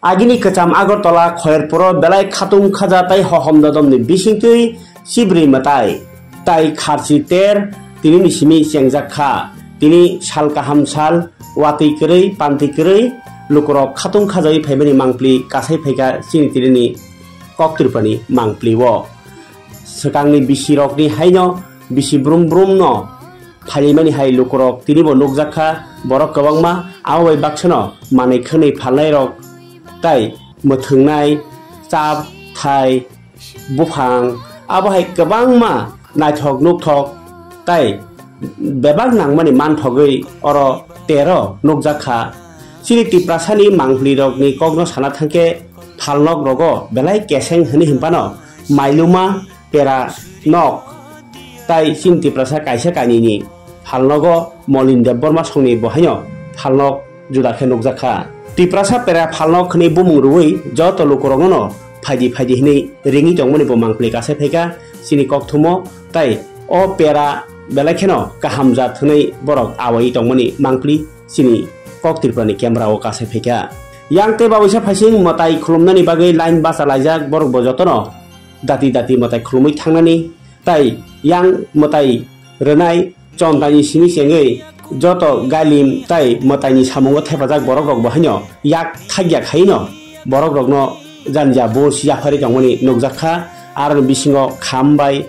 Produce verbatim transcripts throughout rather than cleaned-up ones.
Agini kwcham Agartala Khoyerpuro belai khatung khaja tai hohom dodomni bisingtwi chibrwi mwtai tai kharchi ter tinini simi chengjak kha. Tini sal kaham sal watwi kwrwi pantwi kwrwi lukurok khatung khajawi phaimani mangpli kasai phaikha chini tinini Kok Tripurani mangpli o. Swkangni bisirokni haino bisi brum brumno phaimani hai lukurok tinibo nukjak kha borok kwbangma, abo bai baksano manwi khwnwi phalnairok tai mwthwngnai, chap, thai, buphang, abo hai kwbangma naithok nukthok tai bebak nangmani manthogwi oro tero nukjak kha. Chini Tiprasani mangpli rokni kokno sana thangkhe phalnok rogo belai keseng hwnwi hinphano mailuma pera nok tai chini Tiprasa kaisa kainwini phalnogo Molin Debbarma songni bo haino phalnok juda khe nukjak kha. Tiprasa pera phalnok hwnwi bumung rwui joto lukurokno phaidi phaidi hwnwi ringwi tongmani bo mangpli kasai phaikha chini kokthumo, tai o pera belai kheno kaham jat hwnwi borok awaiwi tongmani mangpli chini Kok Tripurani camera o kasai phaikha. Yang tei babuisa phaising mwtai khulumnani bagwi line bacha laijak borok bo jotono dati dati mwtai khulumwi thangnani tai yang mwtai rwnai chontaini simi chengwi joto galim tai mwtaini samungo thepajak borok rok bo haino yak thakya khaino borok rokno janja buj yaphari tongmani nukjak kha. Aroni bisingo kham bai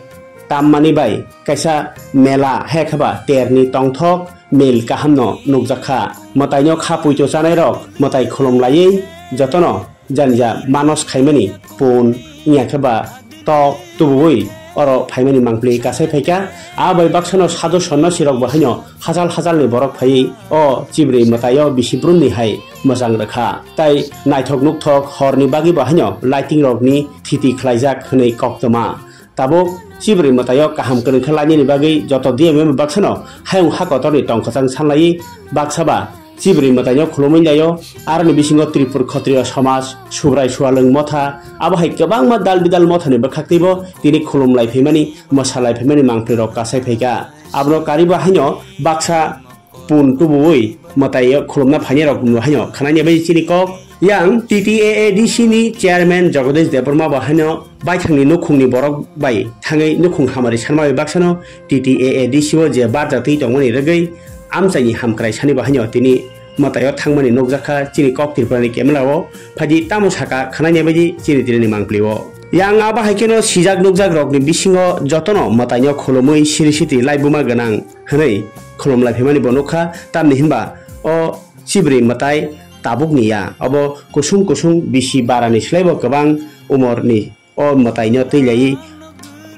tammani bai kaisa mela hai khe ba terni tongthok mel kahamno nukjak kha. Mwtaino kha puito chanai rok mwtai khulum laiwi jotono janja manos khaimani pun wngya khe ba tok tubuwi oro phaimani mangpli kasai phaikha. A bai baksano sadhu sonnasi rok bo haino hachal hachalni borok phaiwi o chibrwi mwtaio bisi brumni hai mwchang rwkha. Tai naithok nukthok horni bagwi bo haino lighting rokni thiti khlaijak hwnwi koktwma. Tabuk chibrwi mwtaio kaham kwrwng khe lainani bagwi joto D M M baksano hayung ha kotorni tongkwchang sanlaiwi baksa ba chibrwi mwtaino khulumwi laio. Aroni bisingo Tripur Khotriyo Somaj, Subrai Sualwng Motha, abo hai kwbangma dal bidal mothani bwkhaktwibo tini khulum lai phaimani, mwsa lai phaimani mangpli rok kasai phaikha. Abono karibo haino baksa pun tubuwi mwtai khulumna phainai rok haino khwnani bai chini kok. Yang T T A A D C ni chairman Jagadish Debbarma bo haino baithangni nukhungni borok bai thangwi nukhung hamari sanma bai baksano T T A A D C o je barjatwi tongmani rwgwi amchaini hamkrai sani bo haino tini mwtaio thangmani nukjakha chini Kok Tripurani camera o. Phaidi tamo saka khwnani bai chini tinini mangpli o. Yang abo hai kheno sijak nukjak rokni bisingo jotono mwtaino khulumwi siri siti laibuma gwnang hwnwi khulum lai phaimani bo nukha, tamni hinba o chibrwi mwtai tabukni ya, obo kusung kusung bisi barani slaibo kwbang umorni o mwtaino twi laiwi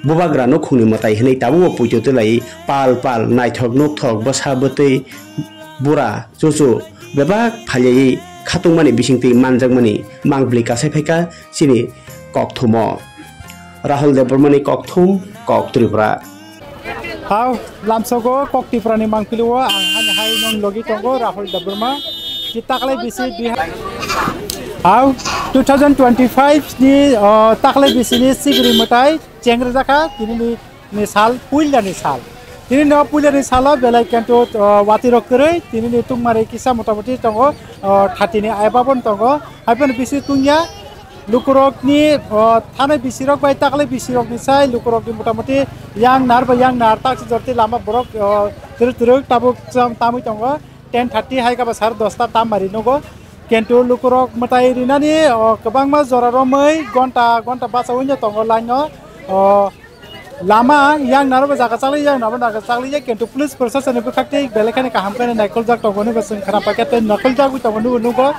bubagra nukhungni mwtai hwnwi tabukbo puito twi laiwi pal pal naithok nukthok bwsa bwtwi bura chuchu bebak phailawi khatungmani bisingtwi manjakmani mangpli kasai phaikha chini kokthumo. Rahul Debbarmani kokthum, Kok Tripura. Hao, lamsogo Kok Tripura ni mangpili o ang hani hai nong logi tongo Rahul Debbarma. Ki taklai bisi dui ha-, hao, two thousand twenty-five ni, o, taklai bisi ni sibiri mwtai chengri jakha tini ni, ni sal, puila ni sal. Tini no puila ni salo belai kento, o, wati rok kwrwi, tini ni tungmari kisa motamoti tongo, o, thati ni aibabon tongo. Haibon bisi tungya, lukurokni, o, thanai bisirok bai taklai bisirokni sai lukurokni motamoti yang nar ba yang nar taksi jorti lama borok, o, twrwk twrwk tabuk chwng tamwi tongo. Ten thirty hai khe ba sar dosta tam mari nugo. Kintu lukurok mwtai rinani, o, kwbangma jora romwi gonta gonta bachaui no tongo line no. O, lama yang naro bo jaga chakli, yang naro jaga chakli ya, kintu police proshasoni bwkhak tei belai kheno kaham kheno naikoljak tongo, nugo chwng khna paikha tei naikoljagwi tongo, nugo, nugo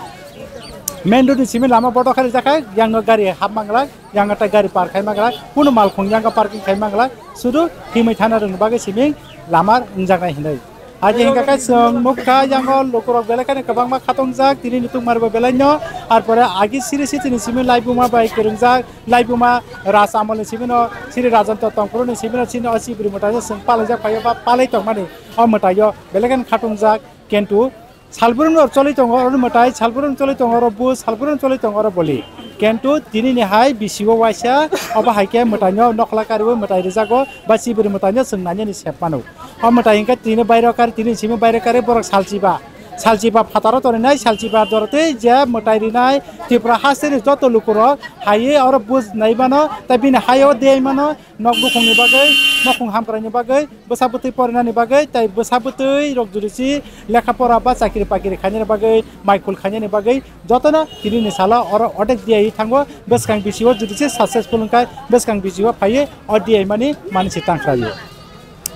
main road ni simi lama bodo khari jakha, yang no gari hap manglak, yang no tai gari park khai manglak, kunu malkhung yang parking khai manglak, sudu himwi thana rwngni bagwi simi lama wngjaknai hinwi. Agi hingka khe chwng nukha, yango lukurok belai kheno kwbangma khatungjak, tini ni tungmari bo belai no. Arpore agi siri sitini simi laibuma bai kwrwngjak, laibuma Raj Amol ni simi no, Sri Rajanta Tongphuru ni simi no, chini o chibri mwtai se chwng palaijak phaio ba palai tongmani o mwtai o belai kheno khatungjak, kintu salbrum no choli tongo oro mwtai, salbrum choli tongo oro bu, salbrum choli tongo oro boli. Kintu tini ni hai bisi o waisa, obo hai khe mwtai no nokhla kariwi mwtai rijago, ba chibri mwtai no chwng nani ni sep mano. O mwtai hingkhe tini bairo kari, tini simi bairo kari borok salchiba. Salchiba phataro torinai, salchiba jorotwi je mwtai rinai Tripura hasteni joto lukurok haiwi oro buj nai mano, tei bini hayo dei mano, nok bukhungni bagwi, nokhung hamkraini bagwi, bwsa bwtwi porinani bagwi, tei bwsa bwtwi rok jurisi lekha pora ba chakri pakri khainani bagwi, mai khul khainani bagwi, jotono tinini salo oro odek diyawi thango, bwskang bisio jurisi successful wngkha, bwskang bisio phaiwi o diyaimani mansi tangkhlaio.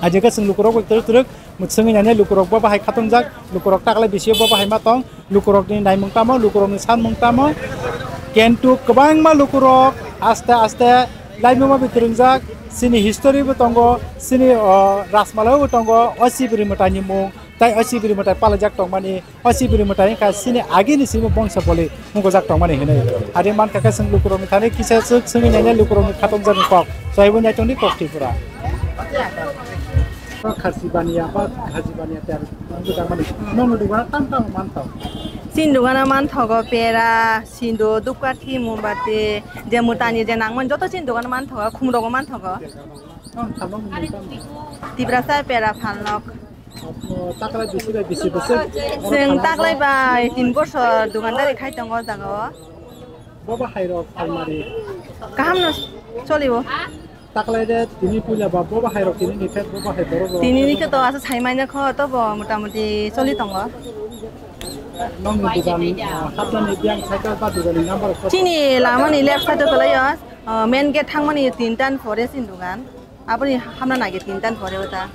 Ajikhe chwng lukurok bai twrwk twrwk mwswngwi nai lukurok bo bahai khatungjak, lukurok taklai bisio bo bahai ma tong, lukurokni naimung tamo, lukurokni sanmung tamo. Kintu kwbangma lukurok aste aste laimungma bai twrwngjak, chini history bo tongo, chini, o, rajmala bo tongo, o Sibiri mwtaini mung, tei o Sibiri mwtai palaijak tongmani. O Sibiri mwtai wngkha chini agini simi bongso boli mungkojak tongmani hinwi. Adi mankha khe chwng lukurokni thani kisa swk swngwi nainai lukurokni khatungjakni kok. Soibo naitongdi kok Tripura. Kharchi baniya ba khaji baniya tei aro bwjakmani. Nokni dogano tam tam manthogo. Chini dogano manthogo pera, sindo, dupkathi, mombati, je mwtaini je nangmani joto chini dogano manthogo, khumrogo manthogo. Nokni tamo mung tamo. Tiprasa pera phalnok. Taklai bisi bai bisi bwswk? Chwng taklai bai tin bosor dukandari khai tongo o jaga o. Bo bahai rok almari. Kaham no choli o. Taklai de tini puila ba bo bahai rok tini ni khe bo bahai borok rok. Tini ni khe to asa sai manya kho to bo mota moti choli tongo. Nokni dugan, ah, hapnani biyang cycle ba dugan ni number kho. Chini lama ni left side o kwlai o, ah, main gate thangmani tin tan pore chini dugan. Aboni hamna nai tin tan pore o ta.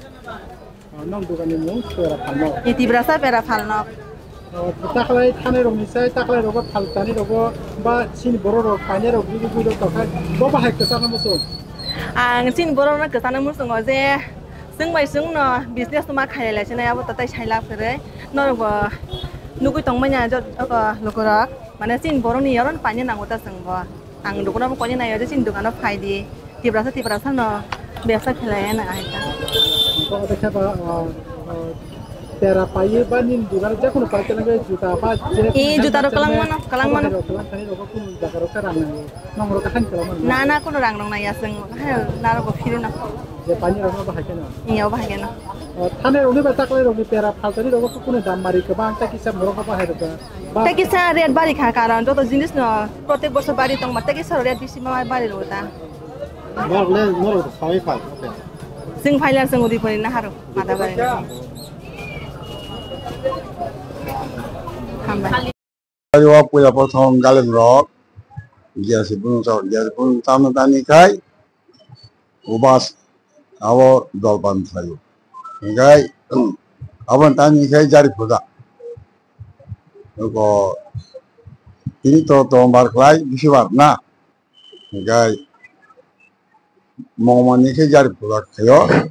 Oh, nong dogani mung pera phalno. I Tiprasa pera phalno. Oh, taklai thanai rokni sai, taklai rogo phal tani rogo ba chini borok rok painai rok guri guri rok tokhai. Bo bahai kwchangma muchung. Ang chini borok no kwchangma muchungo je chwng bai chwng no business no ma khailai lai sinai abo tatai sai lab kwrwi. Norok bo nugui tongmani jot oko lukurok. Mane chini borok ni yaron painai nango ta chwng bo. Ang dukano bo koni nayo je chini dukano phai di. Tiprasa, Tiprasa no bebsa khelai na ahai ta. Ang kok de kheba, ah, ah, tera paye ba nini dukano je kono paite nang juta ba je. E juta ro kalang mano, kalang mano. Kalang thani ro kono jaga ro ka rang nang. Nong ro ka han kalang mano. Na, na, kono rang rong nai aswng. Hai na ro bo phiro na. Je pani ro ba hai keno. Iyo ba hai keno. Ah, thane uni ba taklai ro ni tera phaltani ro kono dam mari ka ba ang ta kisa borok ba hai ro ka. Tei kisa rate bari kha, karon joto jinis no protek bosor bari tongma, tei kisa rate bisi ma bari rw ta. Norok le, norok to sawi pha, oke. Chwng phailar chwng udi pori naharo, mata bari. Hambai. Ari o puila prothom galem rok, giya se bunu chao, giya se bunu chao no tani khai. Ubas abo dolpan thaio. Hinkhe aboni tani khe jari puja. Oko tini to tombar khlai bisibar na. Hinkhe mongmani khe jari puja khaio.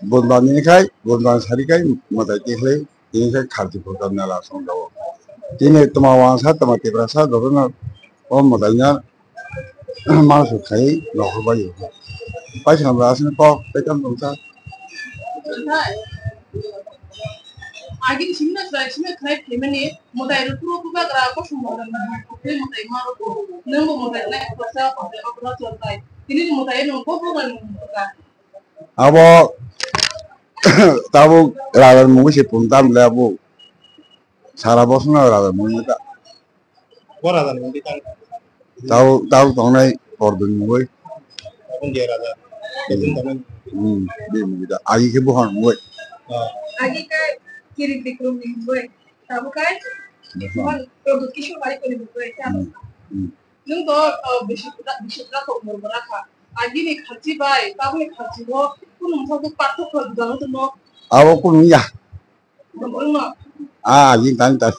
Bundani khai, bundani sari khai mwtai tikhlai tini khe kharti puja mela songjago. Tini toma wansa toma tiprasa jotono o mwtaina Mangso khai nokhor bai o. Paisa hamra aswk kok tei tamo tongsa. Agini simna chwrai simna khnai phaimani mwtai rw phuru bubagra kosom mwtai mwtai ma rw. Nwng bo mwtai nai khorsa khorsa okra chortai. Tini ni mwtai nwng bo bo nang mwtai. Abo tabuk rajar mungwi se pung tam le abo. Sara bosong na rajar mungwi ta. Bo raja ni mungwi tang. Tau, tau tongnai Kordun mungwi. Aboni je raja. Hmm. Ketum tongnai. Hmm, bini mungwi ta. Agi khe buhan mungwi. Ah. Agi khe Kirit Bikram ni mungwi. Tamo khe Buhan. Buhan Prabhu Kishore Harikar ni mungwi. Hmm. Hmm. Nwng to, uh, bisi, bisi kok mor mora kha. Agi ni kharchi bai, tabuk ni kharchi bo, kunu mungsa bo pathok kha, dano to no. Abo kunu ya. Ah, yin tani ta.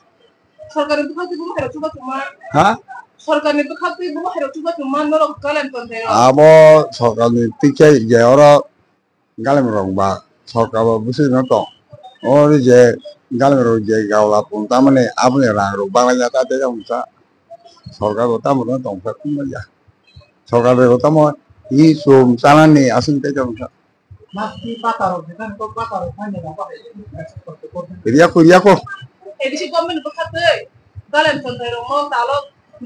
Sorkarni bwkhak twi bo bahai rok chuba tongma. Ha? Sorkarni bwkhak twi bo bahai rok chuba tongma, norok galem tonthai rok. Abo sorkarni tikhe je oro galem rok ba sorkar bo bwswk no tong. Oro je galem rok je gaula pung tamani aboni rang rok banglaina ta tei tamo sa. Sorkar bo tamo no tong kha khum ya. Sorkar bo tamo i sum chanani aswk tei tamo sa. Riya ko, riya ko. A D C government bwkha twi, galen tonthai rok no talo,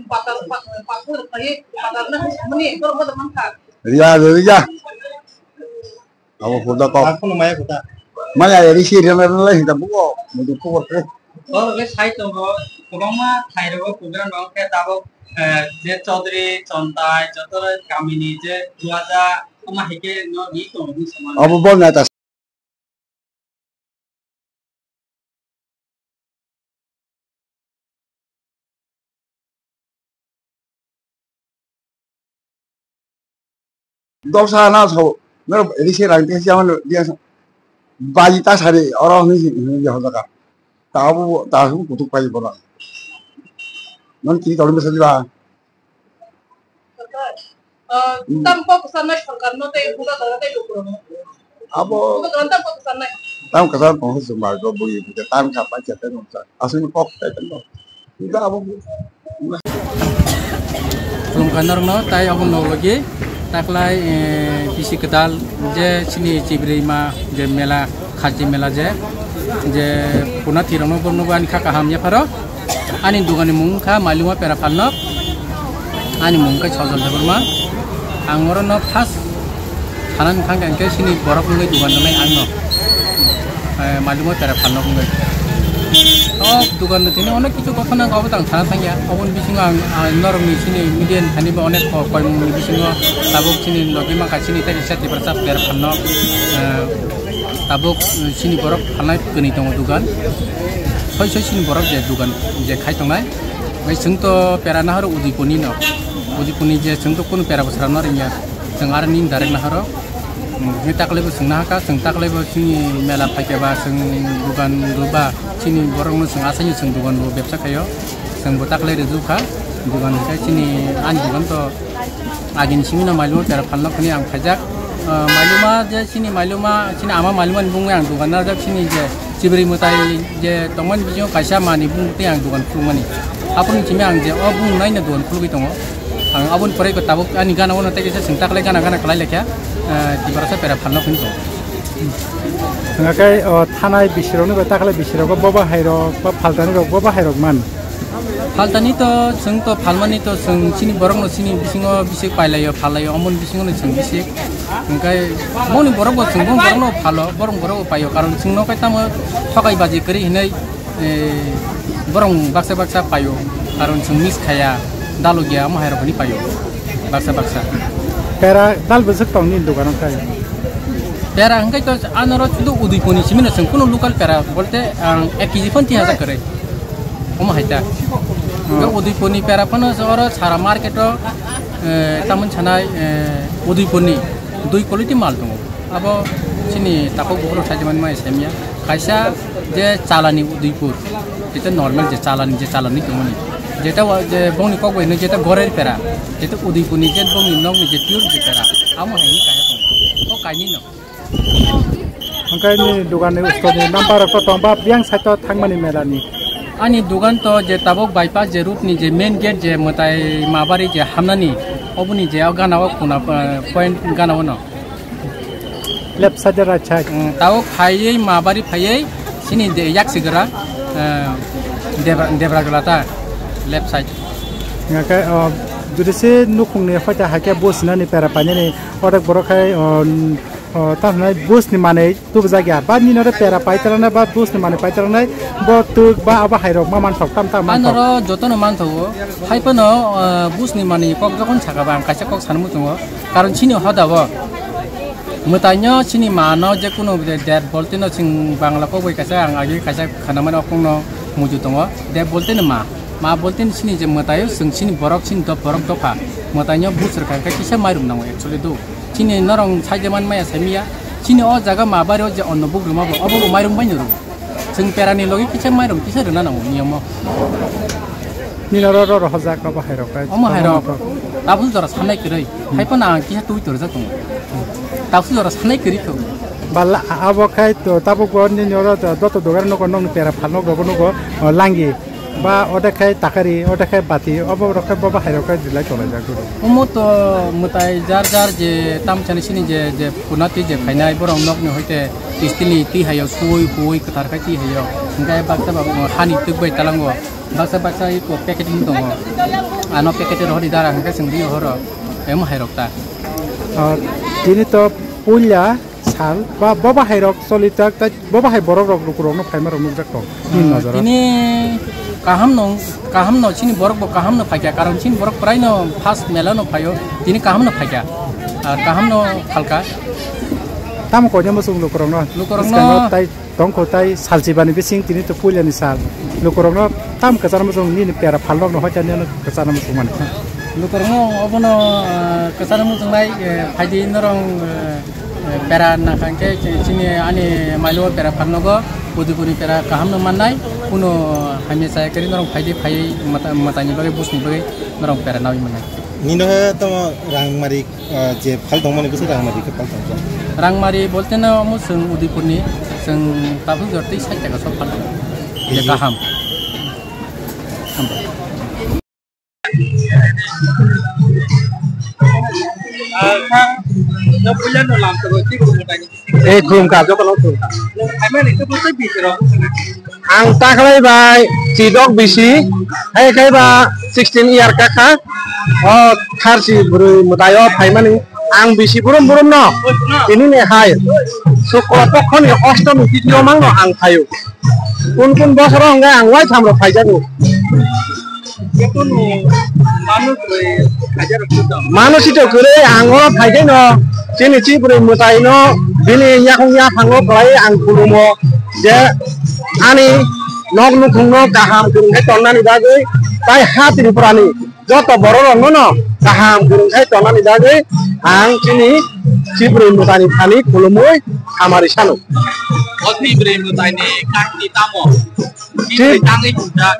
patar, patar, patar na mani, kor mo man kha. Riya, riya. Abo huda ko. Aku no maya huda. Maya A D C riya na lai hinda buko, mudu ko ko. Borok le sai tongo, kwbangma thai rogo program rok khe tabuk, eh, je Chaudhary, Chontai, joto kamini je Duaja, omo hai khe no ri tongo hwnwi sama. Obo bo neta. Dosa na so, no risi rang te siya no dia so. Baji ta sari oro ni si ni hoda ka. Ta bu ta su kutuk pai bola. Non ki tolong bisa juga. Sorkar, ah, hmm, tam kok sanai sorkar no tei buka kara tei lukuro no. Abo buka kara tam kok sanai. Tam kok sanai kok sumar go bui buka tam kapa chete no sa. Asli kok tete no. Ida abo. Khulumkha norokno tai abo noklogi taklai, eh, bisi kwtal je chini chibrima je mela, kharchi mela je, je puna thirokno borokno bo ani kha kaham yapharo. Ani dugani mung wngkha Mailuma Pera Phalnok. Ani mung wngkha Sojol Debbarma. Ang orono first thanani thangkha hwnkhe chini borok wngwi dugan rwnai angno, eh, Mailuma Pera Phalnok wngwi. O dugan no tini onek kichu kothona wngkha, obo tang sana thangya. Oboni bisingo ang, ang norokni chini media ni thani bo onek ko-, koimungni bisingo tabuk chini logi mangkha chini tei kisa Tiprasa Pera Phalnok, eh, tabuk, eh, chini borok phalnai kwnwi tongo dugan. Soi soi chini borok je dugan je khai tongnai. Bai chwng to pera nahoro Udaipurni no. Udaipurni je chwng to kunu pera bo sra no ringya. Chwng aro ning direct nahoro. Hmm, hwnwi taklai bo chwng nahakha, chwng taklai bo chini mela phaikhe ba chwng dugan rwba chini borokno chwng achaino chwng dugan rw bebsa khaio. Chwng bo taklai rwjukha. Dugan hwnkhe chini ani dugan to agini simi no Mailuma Pera Phalnok hwnwi ang khaijak. Ah, Mailuma je chini Mailuma, chini ama Mailuma ni bungwi ang dugan narwjak chini je Chibri mwtai je tongmani bisingo kaisa mani bung tei ang dugan khulukmani. Aboni simi ang je o bung naina dugan khulugwi tongo. Ang aboni pore ko tabuk ani gana ono tei kaisa sengta khlai gana gana khlai lekha, eh, Tiprasa Pera Phalnok hinwi tongo. Hwnga khe o thanai bisirokni bai ta khlai bisirok bo bahai rok ba phaltani rok bo bahai rok man. Phaltani to chwng to phalmani to chwng chini borokno chini bisingo bisik pailaio, phalaio, omoni bisingono chwng bisik. Hwnkhe moni borok bo chwng boni borokno phalo, borok borok bo paio, karon chwngno khe tamo thokai baji kwrwi hinwi, eh, borok baksa baksa paio, karon chwng miss khaya, dalogya, omo hai rok hinwi paio baksa baksa. Pera dal bwswk tong nini dogano khai? Pera hwnkhe to anoro sudu Udaipurni simino chwng kunu local pera bolte ang ek kg phano tin hajar kwrwi. Omo hai ta. Hmm. Hwnkhe Udaipurni pera phano oro sara market o, eh, tamoni sanai, eh, Udaipurni dui quality mal tongo. Abo chini takhuk bukhuk rok saijak mani mai semya. Kaisa je chalani Udaipur, jeta normal je chalani, je chalani tongmani. Jeta wa-, je bongni kok bai hwnwi jeta gorer pera, jeta Udaipurni je bongni nokni je pure je pera. Amo hai hwnwi kaisa tongo. O kainwi no. Hwnkhe nini doganni ustorni number rok to tong ba biyang side o thangmani melani? Ani dogan to je tabuk bypass je road ni je main gate je mwtai Mabari je hamnani, oboni je o gana o kuna, eh, point gana o no. Left side, right side. Mm, tabuk phaiwi Mabari phaiwi sini de yak sigra, eh, Debra, Debragala ta left side. Hwnkhe, oh, jodi se nukhungni phaita hai khe bo sinani pera painani odek borok khai, oh, oh, tamo hwnai buj ni manwi tubujak ya. Ba nini oro pera paitranai ba buj ni manwi paitranai bo twk ba abo hai rok ma mansok tam tam mansok. Anoro jotono manthogo. Hai phano, ah, buj ni manwi kok jokhon saka ba ang kaisa kok sanwi muchungo. Karon chini hoda bo. Mwtaino chini mano je kunu de-, deb boltino chwng Bangla kok bai kaisa ang agi kaisa khanamani okongno muju tongo. Deb boltino ma. Ma boltino chini je mwtaio chwng chini borok chini dop borok dopha. Mwtaino buj rwkha khe kisa mairum nango actually do. Chini norong saide man maya saimiya. Chini o jaga Mabari o je onno bugruma bo, obo bo mairum bai nuru. Chwng perani logi kisa mairum kisa rwna nango niyamo. Nini oro ro rohorjak abo hai rok kai. Omo hai rok. Tabuk jora sanai kwrwi. Hai phano ang kisa twi torjak tongo. Tabuk jora sanai kwrwi kho. Bala abo khai to tabuk bo nini oro joto dogan nogo nokni pera phalno gobo nogo, o, langi. Ba ode khai takari, ode khai bati, obo rok khai bo bahai rok khai dilai tolai jak guru. Omo to mwtai jar jar je tam chani sini je, je punati je phainai borok nokni hoite steel ni twi hayo sui hui kwthar khai twi hayo. Hingke baksa ba hani twk bai talango. Baksa baksa iko packet ni tongo. Ano packet rohori dara hingke chwng ri horo. Emo hai rok ta. Ah, tini to puila Sal ba bo bahai rok solijak, tai bo bahai borok rok lukurok no phaima rok nukjak tong. Nini nojoro? Tini kaham no, kaham no chini borok bo kaham no phaikha, karon chini borok prai no first mela no phaio, tini kaham no phaikha. Ar kaham no phalkha. Tamo koina muchung lukurok no? Lukurok no. Bwskango tai tongkho tai salchibani bising tini to puila ni sal. Lukurok no tam kwchar muchung nini pera phal rok no hoita nini kwchar muchung mani. Lukurok no obono, ah, kwchar muchung lai, eh, phaidi norong, eh, Pera nangkha hwnkhe chini ani mailo pera pharnogo, Udaipurni pera kaham no mannai, kuno hamya chaya kwrwi norok phaidi phaiwi mwta-, mwtaini bagwi busni bagwi norok pera nawi mannai. Nino he tamo rangmari, ah, je phal tongmani bwswk rangmari khe phal tongkha? Rangmari bolte no omo chwng Udaipurni, chwng tabuk jor tei sait taka sok phal tongo. Je kaham. Eh, khulumkha, jotono khulumkha. Ang taklai bai chidok bisi, hai khai ba sixteen year kakha. O tharsi bwrwi mwtaio phaimani ang bisi burum burum no. Tini ni hai Sukla pokho ni ostomi titio mangno ang phaio. Kun kun bosoro hwnkhai ang wai thamrok phaijago. Mano sito kwrwi ang oro phaijaino chini chibrwi mwtaino bini yakung yaphango kwlai ang khulumo je ani nok nukhungno kaham kwrwngkhe tonnani bagwi tai ha Tripurani joto borok rokno no kaham kwrwngkhai tonnani bagwi ang chini chibrwi mwtaini thani khulumwi hamari sano. O chibrwi mwtaini kahini tamo? Chibrwi tangwi tongkha.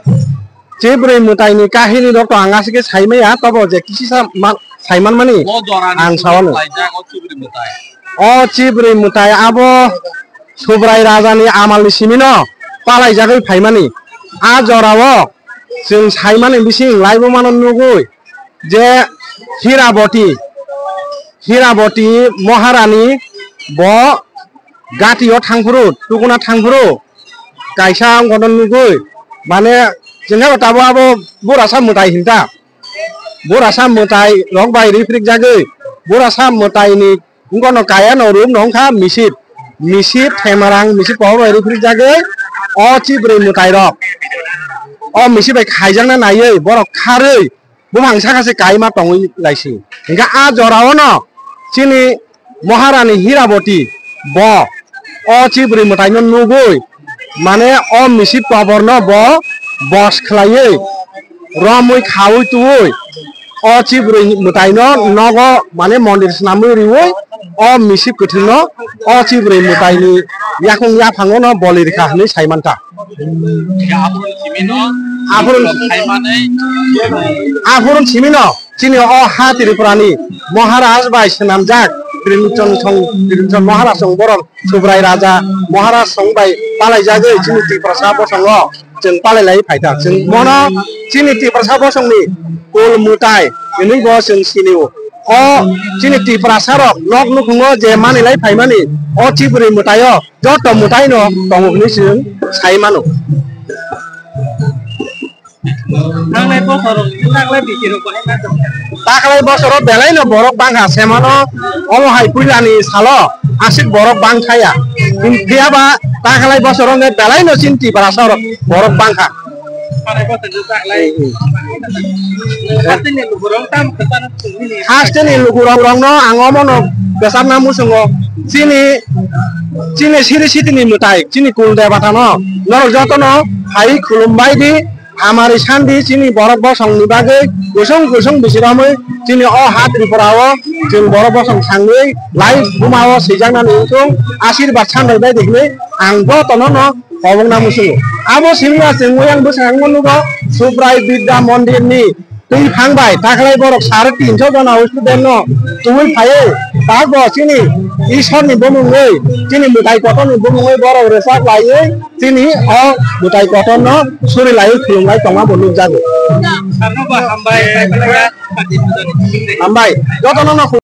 Chibrwi mwtaini kahini rok to ang aswk khe saimaya, tobo je kisisa ma-, saimanmani ang sawano. O chibrwi mwtai abo Subrai Rajani amalni simino palaijagwi phaimani. A jorao chwng saimani bising laibumano nugwi je Hiraboti, Hiraboti Maharani bo gatio thangphuru, tukuna thangphuru, kaisa wngkha no nugwi, mane, chwngno tabuk abo burasa mwtai hinta. Burasa mwtai rok bai riphrikjagwi, burasa mwtaini wngkha no kaya no rwk no wngkha misip. Misip themarang, misip pohor bai riphrikjagwi, o chibrwi mwtai rok. O misip bai khaijakna naiwi, borok kharwi, buphang saka se kaima tongwi laising. Hingkhe a jorao no chini Maharani Hiraboti bo o chibrwi mwtaino nugwi, mane o misip koborno bo bos khlaiwi, romwi khawi tuwi o chibrwi mwtaino nogo, mane mondir swnamwi riwi, o misip kwthwino o chibrwi mwtaini yakung yaphango no boli rikha hwnwi sai mankha. Aphuru, aphuru simino chini o ha Tripurani Maharaj bai swnamjak Trimchon song, Trimchon Maharaj song borok Subrai Raja Maharaj song bai palaijagwi chini Tiprasa bosongo chwng palai lai phaikha. Chwng bono chini Tiprasa bosongni kul mwtai hwnwi bo chwng sinio. O chini Tiprasa rok nok nukhungo je manwi lai phaimani o chibrwi mwtaio joto mwtaino tongo hwnwi chwng sai mano. Thangnai bosoro taklai bisi rok bahai ma tong. Taklai bosoro belai no borok bangkha semano, omo hai puilani salo aswk borok bangthaya. Phiya ba taklai bosoro wngkhe belai no chini Tiprasa rok borok bangkha. Thangnai bosoro taklai. Hasteni lukurok tam kwchana sungmini. Hasteni lukurok rokno ang omono kwcharna muchungo chini, chini siri sitini mwtai chini kul debatano norok jotono hai khulumbai di. Hamari sandi chini borok bosongni bagwi kusung kusung bisiromwi chini o ha Tripura o chwng borok bosong thangwi lai buma o swijaknani wngthung asirbat sanraibai di hinwi ang jotono no kobokna muchungo. Abo simi ya chwng yang bwskango nugo Subrai Bidya Mondir ni twi phang bai taklai borok sare tinso jona student no tubui phaiwi tak bo chini Ishwar ni bumungwi chini mwtai kotor ni bumungwi borok rwchap laiwi chini o mwtai kotorno suri laiwi khulumlai tongma bo nukjago. Sarno bo hambai, hambai, jotono no khu-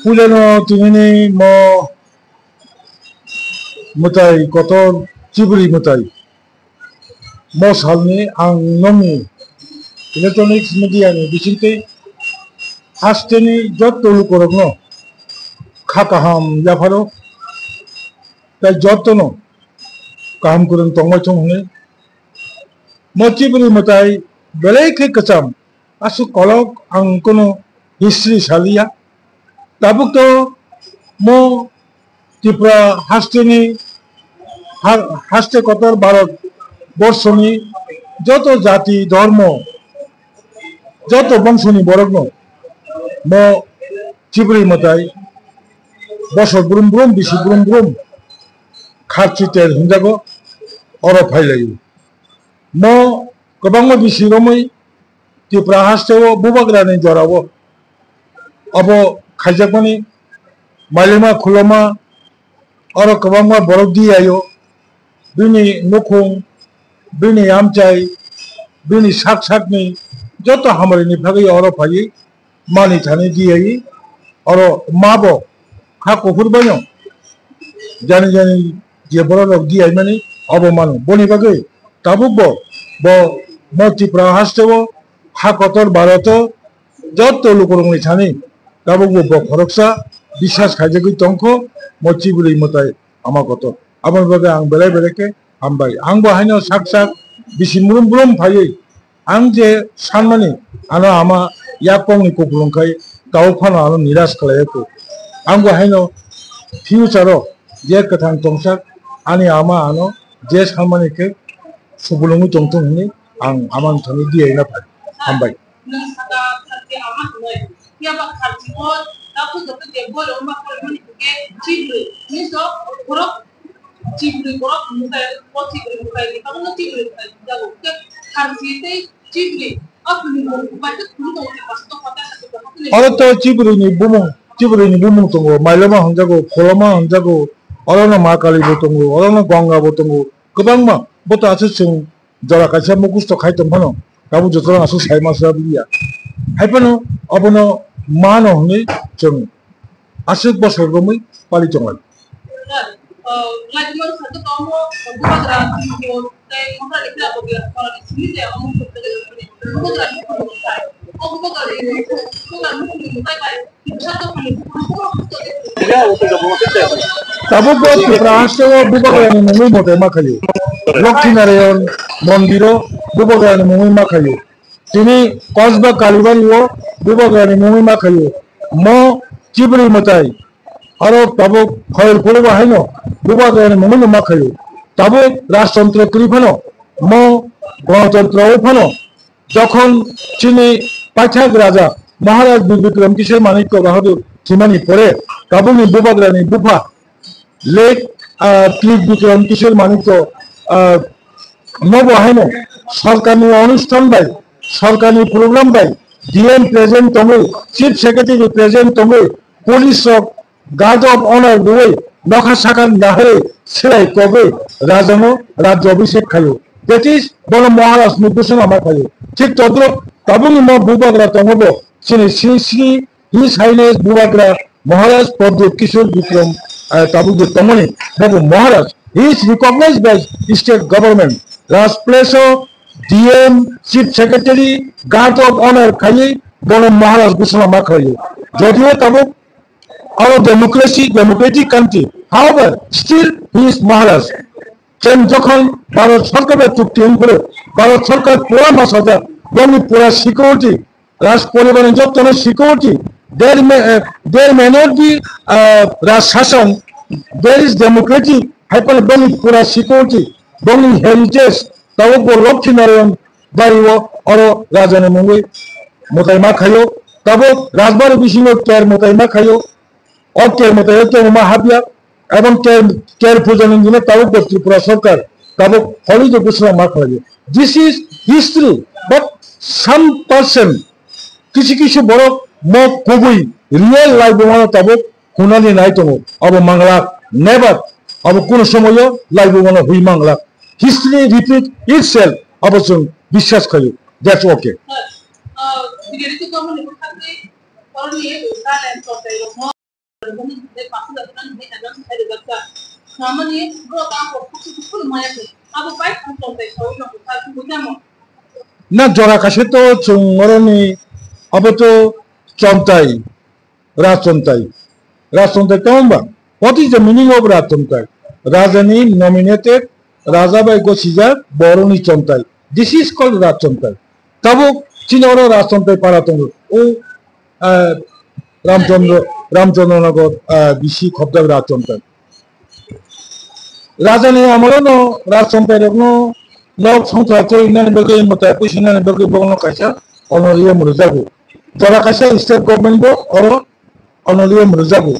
Puilano tinini mo mwtai kotor chibri mwtai. Mo salni ang nongni electronics media ni bisingtwi hasteni jotto lukurokno kha kaham yapharo, tei jottono kaham kwrwng tongbai thung hwnwi mo Chibri mwtai belai khe kwcham. Aswk kolok ang kono history saliya. Tabuk to mo Tripura hasteni ha-, haste kotor Bharat borshoni joto jati dhormo, joto bongsoni borokno mo Chibri mwtai bosor brum brum, bisi brum brum kharchi ter hwnjago, oro phailaio. Mo kwbangma bisi romwi Tripura hasteo bubagrani jorao obo khaijakmani mailima khuloma, oro kwbangma borok diyaio, bini nukhung, bini amchai, bini sak sakni joto hamari ni bagwi oro phaiwi mani thani diyawi oro mabo kha kuphur baino jani jani je borok rok diyaimani obo mano. Boni bagwi tabuk bo, bo mo Tripura hasteo ha kotor Bharoto jotto lukurokni thani tabuk bo, bo khoroksa biswas khaijagwi tongkho mo Chibri mwtai ama kotor. Aboni bagwi ang belai belai khe hambai. Ang bo haino sak sak bisi mrum brum phaiwi ang je sanmani, ano ama yakongni kupulung khai tabuk phano ano niras khlai ya kho. Ang bo haino future o je kwthang tongsak ani ama ano je sanmani khe supulungwi tongthung hwnwi ang amani thani diyaina phai. Hambai. Nwng saka kharchi ama hwnwi. Phiya ba kharchi o takhuk joto je borok ma kharmani hwnkhe chibrwi. Hwnwi so borok chibrwi borok mwtai, o chibrwi mwtai ni tabukno chibrwi mwtai hwnjago. Hwnkhe kharchi tei chibrwi o hwnwi bo bai khe khulum tongo khe pasto kota khe kota hwnwi. Oro to chibrwi ni bumung, chibrwi ni bumung tongo, mailoma hwnjago, pholoma hwnjago, orono ma kali bo tongo, orono gonga bo tongo, kwbangma. Bo to aswk chwng jora kaisa mukusto khai tong phano, tabuk joto aswk sai ma sra biliya. Hai phano obono mano hwnwi chwng aswk bosor romwi pali tonglai. Tabuk bo Tripura hasteo Bubagrani mungwi mwtai ma khaio. Lokhi Narayan mondiro Bubagrani mungwi ma khaio. Tini Kosba Kalibari o Bubagrani mungwi ma khaio. Mo chibrwi mwtai aro tabuk Khairpur bo haino Bubagrani mungwi no ma khaio. Tabuk rajtantro kwrwi phano, mo ganatantro o phano, jokhon chini paithak raja Maharaj Bir Bikram Kishore Manikya Bahadur thwimani pore, tabukni Bubagrani bupha late, ah, Tribikram Kishore Manikya, ah, nobo haino sorkarni onusthan bai, sorkarni program bai, D M present tongwi, Chief Secretary present tongwi, police rok guard of honor rwwi nokha sakha nahai selai kogwi rajano rajya abhishek khaio. That is, bono Maharaj ni bwswng ama khaio. Thik todrok tabukni mo Bubagra tongo bo, chini Sri Sri His Highness Bubagra Maharaj Pradyot Kishore Bikram, ah, tabuk je tongmani, bobo Maharaj, he is recognized by state government. Raj Place o D M, Chief Secretary, Guard of Honor khaiwi bono Maharaj ghosona ma khlaio. Jodio tabuk our democracy, democratic country, however, still he is Maharaj. Chwng jokhon Bharat Sarkar bai chukti wngphuru, Bharat Sarkar pura masajak, bongni pura security, Raj poribar ni jotono security, there may, eh, there may not be, uh, Raj Sashan, there is democratic, hai phano bongni pura security, bongni heritage, tabuk bo Lokhi Narayan bari o oro raja ni mungwi mwtai ma khaio, tabuk Rajbari bisingo ter mwtai ma khaio, o ter mwtai o ter ma hapya, ebong ter, ter puja ni dino tabuk bo Tripura Sarkar tabuk holiday ghosona ma khlaio. This is history, but some percent, kisu kisu borok mo kubui real life o mano tabuk hunani nai tongo. Abo manglak, never, abo kuno somoyo life o mano hui manglak. History repeat itself, abo chwng biswas khaio. That's okay. Na jora kaisa to chwng oroni abo to chontai, Rajchontai. Rajchontai tamo ba? What is the meaning of Rajchontai? Rajani nominated, Raja bai gosijak, boroni chontai. This is called Rajchontai. Tabuk chini oro Rajchontai para tongo. O, ah, Ramchandra, Ramchandranagar, ah, bisi khobjak Rajchontai. Rajani amolono Rajchontairokno nok songthar khe rinani bagwi, mwtai pusinani bagwi bono kaisa honorarium rwjago. Jora kaisa state government bo oro honorarium rwjago.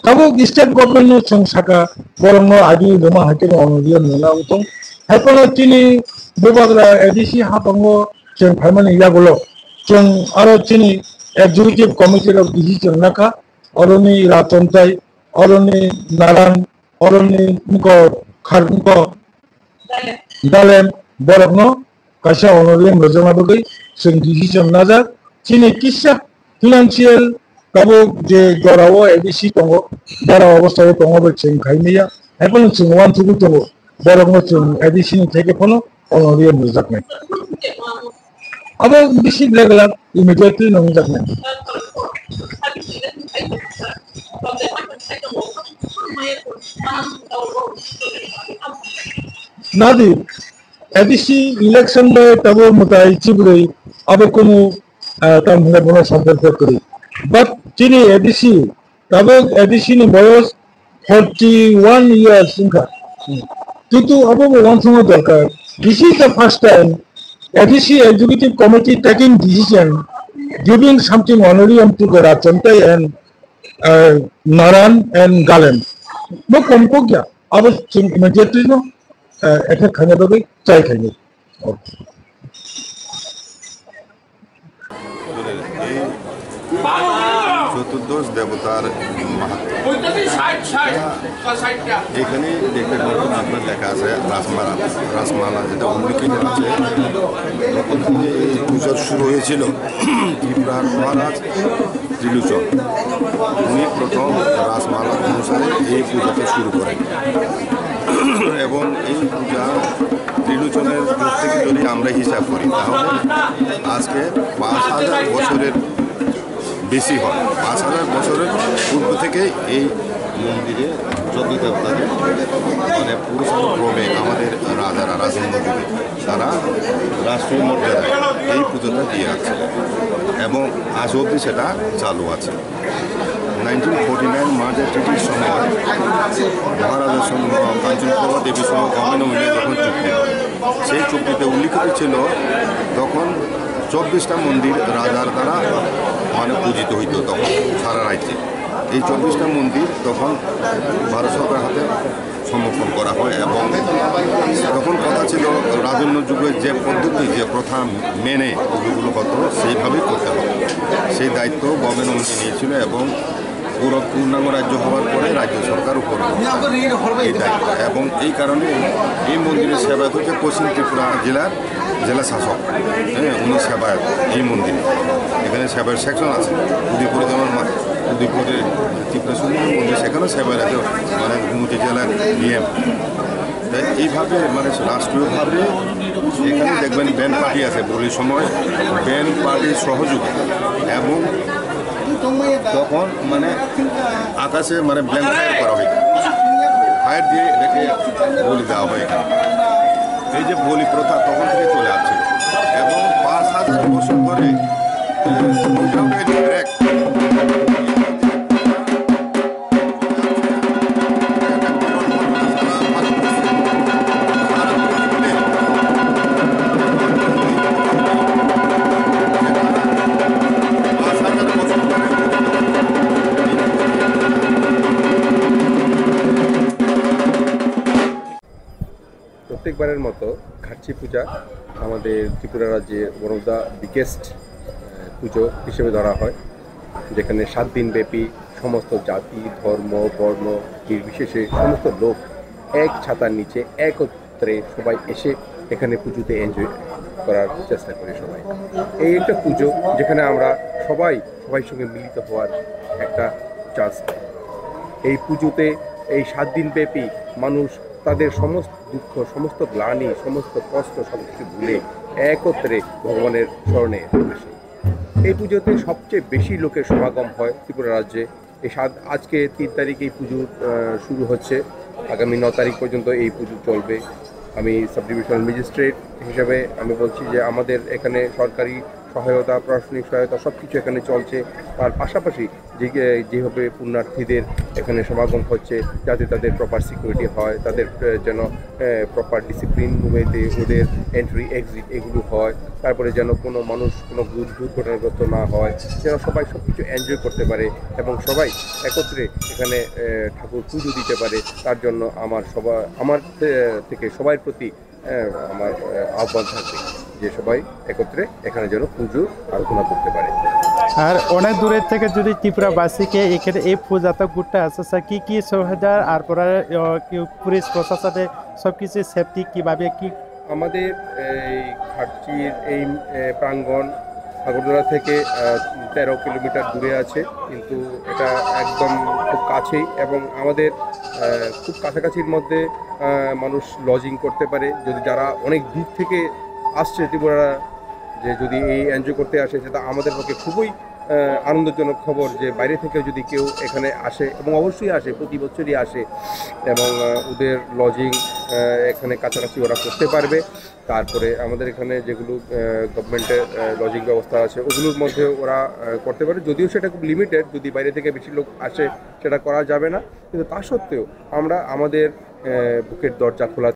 Tabuk state government no chwng saka borokno agi rwma hai khe honorarium rwna wngthung. Hai phano chini Bubagra A D C haphangno chwng phaimani yagulo chwng aro chini executive committee rok decision nakha, oroni Rajchontai, oroni Naran, oroni wngkok Khar wngkok Dalem, borokno kaisa honorarium rwjakna bagwi chwng decision najak. Chini kisa financial tabuk je jorao A D C tongo, jora obostao tongo bai chwng khaimaya, hai phano chwng uansugwi tongo, borokno chwng A D C ni theke phano honorarium rwjaknai. Abo bisi regular immediately nangjaknai. Nadi, A D C election bai tabuk mwtai chibrwi abo kunu, ah, tam hwnwi bono samperkhe kwrwi. But chini A D C, tabuk A D C ni boyos forty one years wngkha. Kintu abo bo uansukna dorkar. This is the first time A D C Executive Committee taking decision giving something honorarium to the Rajchontai and, uh, Naran and Galem. Bo kom kok ya. Abo chwng immediately no, uh, effect khaina bagwi chai khainai. Okay. এই চতুর্দশ দেবতার মাহাত্ম্য। এখানে দেখতে পারবেন, আপনার লেখা আছে রাসমালা। রাসমালা যেটা উল্লিখিত আছে, তখন থেকে এই পূজা শুরু হয়েছিল। ত্রিপুরার মহারাজ ত্রিলোচন, উনি প্রথম রাসমালা অনুসারে এই পূজাটা শুরু করেন। এবং এই পূজা ত্রিলোচনের যুগ থেকে যদি আমরা হিসাব করি, তাহলে আজকে পাঁচ হাজার বছরের বেশি হয়। পাঁচ হাজার বছরের পূর্ব থেকে এই মন্দিরে যজ্ঞ দেবতাদের, মানে, পুরুষানুক্রমে আমাদের রাজারা, রাজেন্দ্র যুগে তারা রাষ্ট্রীয় মর্যাদায় এই পুজোটা দিয়ে আসছে এবং আজ অবধি সেটা চালু আছে। নাইনটিন ফর্টি নাইন মার্চের চিঠির সময় মহারাজার সঙ্গে, কাঞ্চনপ্রভা দেবীর সঙ্গে গভর্নমেন্ট অফ ইন্ডিয়া যখন চুক্তি হয়, সেই চুক্তিতে উল্লিখিত ছিল তখন চব্বিশটা মন্দির রাজার দ্বারা, মানে, পূজিত হইতো তখন সারা রাজ্যে। এই চব্বিশটা মন্দির তখন ভারত সরকার হাতে সমর্পণ করা হয় এবং তখন কথা ছিল রাজন্য যুগে যে পদ্ধতি, যে প্রথা মেনে পুজোগুলো হতো, সেইভাবেই করতে হবে। সেই দায়িত্ব গভর্নমেন্ট অফ ইন্ডিয়া নিয়েছিল এবং পুরো পূর্ণাঙ্গ রাজ্য হওয়ার পরে রাজ্য সরকার উপর এই দায়িত্ব। এবং এই কারণে এই মন্দিরের সেবায়ত হচ্ছে পশ্চিম ত্রিপুরা জেলার জেলা শাসক, হ্যাঁ, উনি সেবায়ত এই মন্দিরে। এখানে সেবায়ত সেকশন আছে, উদয়পুরে যেমন মা-, উদয়পুরে ত্রিপুরা সুন্দরী মন্দির, সেখানেও সেবায়ত আছে, মানে, গোমতী জেলার ডিএম। তাই এইভাবে, মানে, রাষ্ট্রীয়ভাবে এখানে দেখবেন ব্যান্ড পার্টি আছে, বলির সময় ব্যান্ড পার্টির সহযোগী এবং তখন, মানে, আকাশে, মানে, ব্ল্যাঙ্ক ফায়ার করা হয়, ফায়ার দিয়ে এটাকে বলি দেওয়া হয়। এই যে বলি প্রথা তখন থেকে চলে আসছিল এবং পাঁচ হাজার বছর ধরে, আহ, মোটামুটি এক প্রত্যেকবারের মতো খার্চি পূজা আমাদের ত্রিপুরা রাজ্যে one of the biggest, আহ, পুজো হিসেবে ধরা হয়, যেখানে সাত দিন ব্যাপী সমস্ত জাতি, ধর্ম, বর্ণ নির্বিশেষে সমস্ত লোক এক ছাতার নিচে একত্রে সবাই এসে এখানে পুজোতে এনজয় করার চেষ্টা করে সবাই। এই একটা পুজো, যেখানে আমরা সবাই সবাই সঙ্গে মিলিত হওয়ার একটা চান্স পাই। এই পুজোতে এই সাত দিন ব্যাপী মানুষ তাদের সমস্ত দুঃখ, সমস্ত গ্লানি, সমস্ত কষ্ট, সব কিছু ভুলে একত্রে ভগবানের স্মরণে আসে। এই পুজোতে সবচেয়ে বেশি লোকের সমাগম হয় ত্রিপুরা রাজ্যে। এই সাত আজকে তিন তারিখ এই পুজো আহ, শুরু হচ্ছে। আগামী ন তারিখ পর্যন্ত এই পুজো চলবে। আমি সাব ডিভিশনাল ম্যাজিস্ট্রেট হিসাবে আমি বলছি যে আমাদের এখানে সরকারি সহায়তা, প্রশাসনিক সহায়তা সব কিছু এখানে চলছে। তার পাশাপাশি যে যেভাবে পুণ্যার্থীদের এখানে সমাগম হচ্ছে, যাতে তাদের প্রপার সিকিউরিটি হয়, তাদের আহ, যেন প্রপার ডিসিপ্লিন ওয়েতে ওদের এন্ট্রি এক্সিট এগুলো হয়, তারপরে যেন কোনো মানুষ কোনো দুর- দুর্ঘটনাগ্রস্ত না হয়, যেন সবাই সব কিছু এনজয় করতে পারে এবং সবাই একত্রে এখানে আহ, ঠাকুর পুজো দিতে পারে। তার জন্য আমার সবার আমার আহ, থেকে সবার প্রতি আহ, আমার আহ, আহ্বান থাকবে যে সবাই একত্রে এখানে যেন পুজো আরাধনা করতে পারে। আর অনেক দূরের থেকে যদি ত্রিপুরাবাসীকে এখানে এই পূজাটা ঘুরতে আসে, স্যার, কি কি সুবিধা, আর পরে আহ, কি পুলিশ প্রশাসনে সব কিছু সেফটি কিভাবে কি? আমাদের এই ঘাটচির এই আহ, প্রাঙ্গণ আগরতলা থেকে আহ, তেরো কিলোমিটার দূরে আছে, কিন্তু এটা একদম খুব কাছেই এবং আমাদের আহ, খুব কাছাকাছির মধ্যে আহ, মানুষ লজিং করতে পারে। যদি যারা অনেক দূর থেকে আসছে ত্রিপুরা, যে যদি এই এনজয় করতে আসে, সেটা আমাদের পক্ষে খুবই আহ, আনন্দজনক খবর যে বাইরে থেকে যদি কেউ এখানে আসে, এবং অবশ্যই আসে, প্রতি বছরই আসে, এবং আহ, ওদের লজিং এখানে কাছাকাছি ওরা করতে পারবে। তারপরে আমাদের এখানে যেগুলো গভর্নমেন্টের লজিং ব্যবস্থা আছে, ওগুলোর মধ্যে ওরা আহ, করতে পারে, যদিও সেটা খুব লিমিটেড। যদি বাইরে থেকে বেশি লোক আসে, সেটা করা যাবে না। কিন্তু তা সত্ত্বেও আমরা আমাদের আহ, বুকের দরজা খোলা